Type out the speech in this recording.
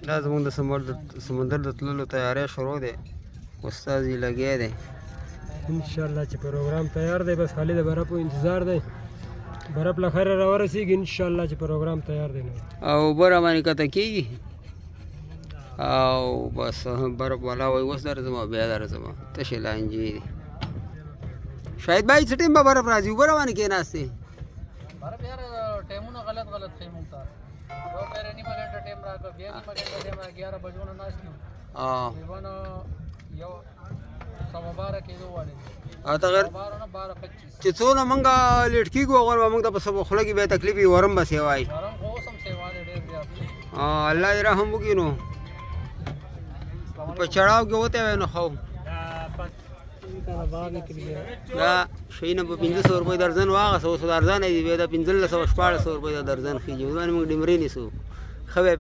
دا زموږ د سمندر د تللو تیاری شروع دی، استاد یې لګیا دی. ان شاء الله چې پروګرام تیار دی، بس خالي د برف انتظار دی. برف له خیره راورسېږي، ان شاء الله چې پروګرام تیار دی. نو او اوبه را باندې کته کېږي او بس برف والا وایي اوس درځم او بیا درځم، تشې لانجې دي. شاهد بھائی، څه ټایم به برف راځي؟ اوبه را باندې کښېناستې. برف یار ټیمونه غلط غلط ښیي مونږ ته. یو پیر نیمه ګنټه ټیم راکړ، بیا نیمه ګنټه ټیم راکړ، 11 بجو نه ناست یو. تقریبا یو 12:15 کېدو والې. او ته غیر 12:15 نه، 12:25. چې څونه مونږ لیټ کېږو، هغه به مونږ ته په سبا خوله کې بیا تکلیف وي، ورم به سیوا وي. ورم خو اوس هم سیوا دی ډېر زیات. الله دې رحم وکړي. نو په چړاو کې وتی وای نو ښه و. دا شیونه په 500 روپۍ درزن واخیسته، اوس ارزانه دي، بیا دا 1500، 1600 روپۍ دا درزن خېږي. اوس باندې موږ ډمرې نیسو، ښه.